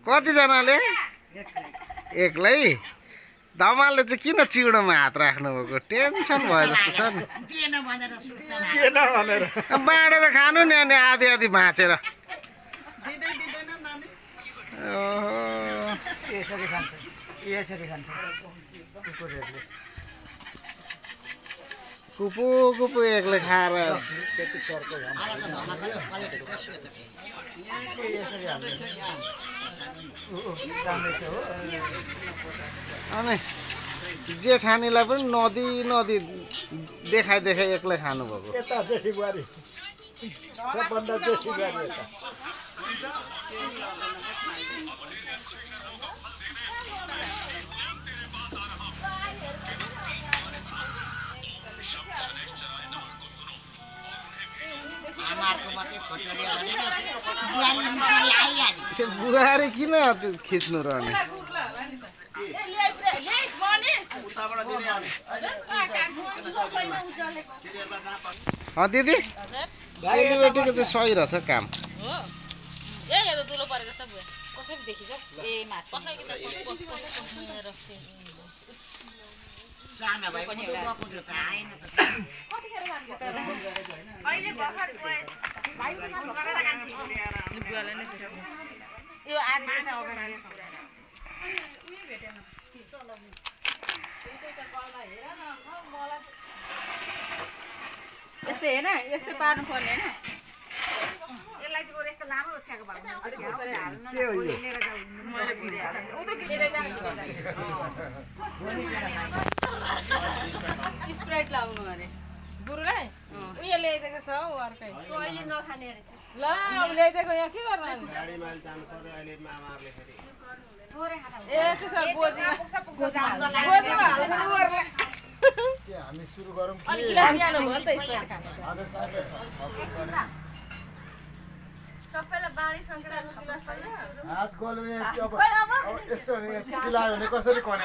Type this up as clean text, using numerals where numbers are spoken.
कतिजनाले एक्लै धमालले चाहिँ किन चिउडोमा हात राख्नुभएको टेन्सन भयो जस्तो छ नि बाँडेर खानु नि अनि आधी आधी भाँचेर कुपु कुपु एक्लै खाएर अनि जेठानीलाई पनि नदी नदी देखाइ देखाइ एक्लै खानुभएको बुहारी किन खिच्नु रहने दिदी चेलीबेटीको चाहिँ सही रहेछ काम यस्तै हैन यस्तै पार्नु पर्ने हैन यसलाई चाहिँ बरु यस्तो लामो ओछ्याएको भएको स्प्राइट लाउनु अरे गुरुलाई उयो ल्याइदिएको छ हौ अर्कै अहिले नखाने अरे ल अब ल्याइदिएको यहाँ के गर्नु ए त्यसो गोजीमा हामी सुरु गरौँ अनि गिलास ल्याउनु भयो नि त स्प्राइट खानु सबैलाई बाँडी सकेर हात गल्यो अब यसो चिलायो भने कसरी कने